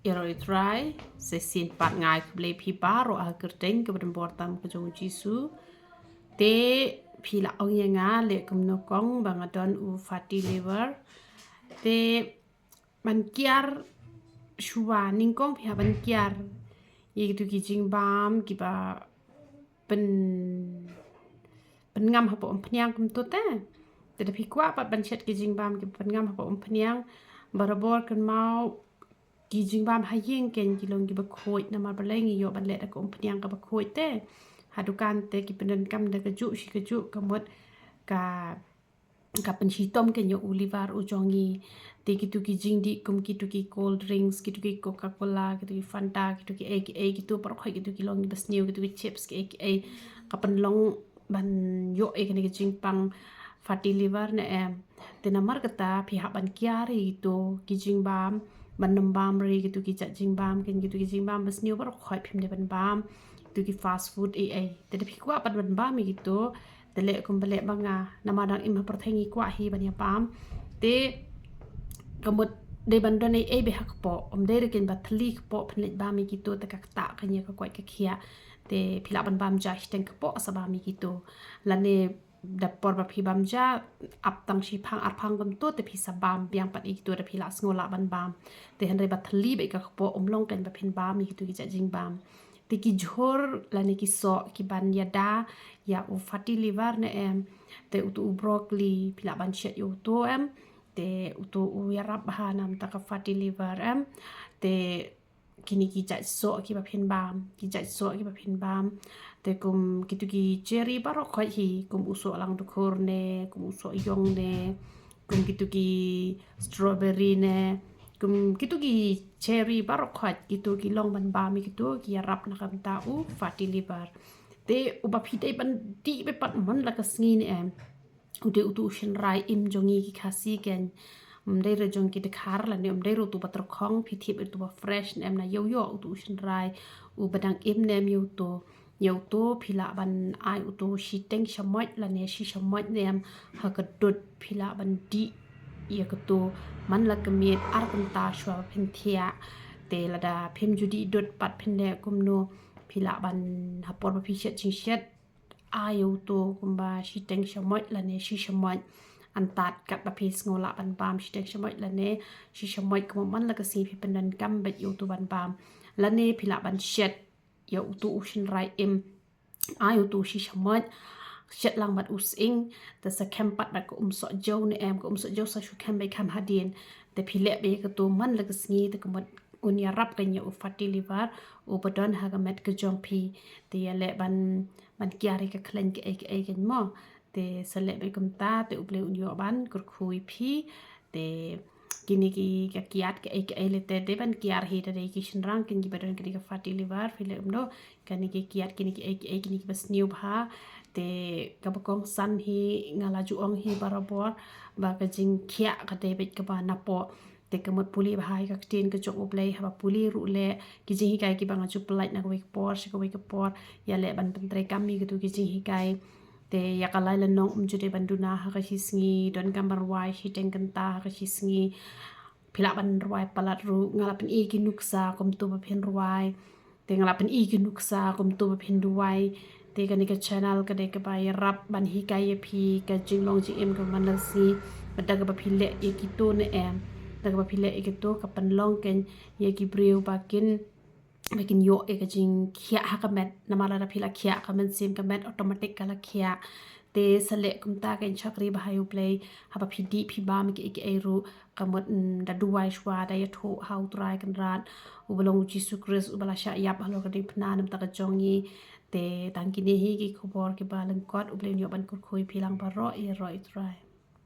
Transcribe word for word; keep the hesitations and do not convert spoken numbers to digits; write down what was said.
Ïaroh ïa u Trai, sa shisien pat nga ai khublei ïa phi baroh ha ka kyrteng kaba donbor tam ka jong u Jisu. Te phi la ong ïa nga leh kumno kong ba nga don u fatty liver. Te ban kiar shuwa nyngkong phi hap ban kiar ïa kitu ki jingbam kiba pyn, pynngam hapoh umphniang kumto te. Te da phi kwah pat ban shet ki jingbam kiba pynngam hapoh umphniang, barabor kynmaw ki jingbam ha ïing kein ki long kiba khuid namar balei ngi ïoh ban leh da ka umphniang kaba khuid te. Ha dukan te ki pyndonkam da kajuh shi kajuh, ka mut ka, ka pynshitom kein ïa u liver u jong ngi. Te kitu ki jingdih kum kitu ki cold drinks, kitu ki Coca-Cola, kitu ki Fanta, kitu ki ei ki ei, kitu baroh khoit, kitu ki long kiba sniew, kitu ki chips, ki ei ki ei, ka pynlong ban ïoh ïa kane ka jingpang fatty liver ne em. Te namar kata phi hap ban kiar ïa kitu ki jingbam, ban nym bam re kitu ki jait jingbam kein, kitu ki jingbam ba sniew baroh khoit phim dei ban bam, kitu ki fast food ei ei. Te da phi kwah pat ban bam ïa kitu, te leh kumba leh ba nga, namar dang im ha pyrthei ngi kwah hi ban ïa bam. Te ka mut dei ban don ei ei beit ha kpoh, ym dei re kein ba thylli kpoh phin leit bam ïa kitu te ka ktah kein ïa ka koit ka khiah. Te phi lah ban bam ja shiteng kpoh sa bam ïa kitu. Lane da por ba phi bam ja, ap tang shiphang arphang kumto te phi sa bam biang pat ïa kitu da phi lah sngew lah ban bam. Te hynrei ba thylli beit ka kpoh ym long kein ba phin bam ïa kitu ki jait jingbam. Te ki jhur lane ki soh ki ban ïada ïa u fatty liver ne em. Te utu u broccoli phi lah ban shet ïa utu em. Te utu u ïarap bha namar ka fatty liver em. Te kine ki jait soh kiba phin bam, ki jait soh kiba phin bam. Te kum kitu ki cherry baroh khoit hi, kum u soh langdkhur ne, kum u soh ïong ne, kum kitu ki strawberry ne, kum kitu ki cherry baroh khoit, kitu ki long ban bam ïa kitu, ki ïarap na ka bynta u fatty liver. Te uba phi dei ban dih beit pat man la ka sngi ne em, u dei utu u shynrai im jong ngi ki Khasi kein. Ym dei re jong ki dkhar lane ym dei re utu ba tyrkhong, phi thied utu ba fresh ne em, na ïew ïoh utu u shynrai uba dang im ne em ïa utu. Ïa utu phi lah ban ai utu shiteng shamoit lane shi shamoit ne em ha ka dud, phi lah ban dih ïa katu man la ka miet ar kynta shuwa ba phin thiah. Te lada phim ju dih dud pat phin leh kumno, phi lah ban ha por ba phi shet jingshet, ai ïa utu kumba shiteng shamoit lane shi shamoit. Antad katba phi sngew lah ban bam shiteng shamoit lane shi shamoit, kumba man la ka sngi phi pyndonkam beit ïa utu ban bam. Lane phi lah ban shet ïa utu u shynrai im, ai utu shi shamoit, shet lang bad u sying, te sa khem pat bad ka um soh jew ne em, ka um soh jew sa shu khem beit kham hadien. Te phi leh beit ïa katu man la ka sngi, te ka mut un ïarap kein ïa u fatty liver uba don ha ka met ka jong phi. Te ïaleh ban, ban kiar ïa ka khleiñ kaei kaei kein mo. Te sa leh beit kumta te U Blei un ïoh ban kyrkhu ïa phi. Te kine ki, ka kiad kaei kaei leh te dei ban kiar hi, te dei ki shynrang kein kiba don kine ka fatty liver, phi leh kumno, kine ki kiad, kine kiei kiei, kine kiba sniew bha. Te kaba kongsan hi nga la ju ong hi barabor ba ka jingkhiah ka dei beit kaba napoh. Te ka mut pule bha ïa ka ktien ka jong U Blei, haba pule ruh leh ki jinghikai kiba nga ju pyllait na kawei ka por sha kawei ka por, ïaleh ban pyntreikam ïa kitu ki jinghikai. Te ïa ka lai lyngnong ym ju dei ban duna ha ka shi sngi, donkam ban rwai shiteng kynta ha ka shi sngi. Phi lah ban rwai palat ruh, nga la pyni ki nuksa kumto ba phin rwai. Te nga la pyni ki nuksa kumto ba phin duwai. Te kane ka channel ka dei kaba ïarap ban hikai ïa phi ka jinglong jingim ka man la ka sngi. Bad da kaba phi leh ïa kito ne em, da kaba phi leh ïa kito ka pynlong kein ïa ki briew ba kin, ba kin ïoh ïa ka jingkhiah ha ka met. Namar lada phi la khiah, ka mynsiem ka met automatic ka la khiah. Te sa leh kumta kein, shakri bha ïa U Blei. Haba phi dih phi bam kiei kiei ruh, ka mut, mm, da duwai shuwa, da ïathuh ha U Trai Kynrad uba long U Jisu Khrist uba la shah ïap halor ka diengphna namar ka jong ngi. Te tang kine hi ki khubor kiba lyngkot. U Blei un ïoh ban kyrkhu ïa phi lang baroh. Ïaroh ïa U Trai.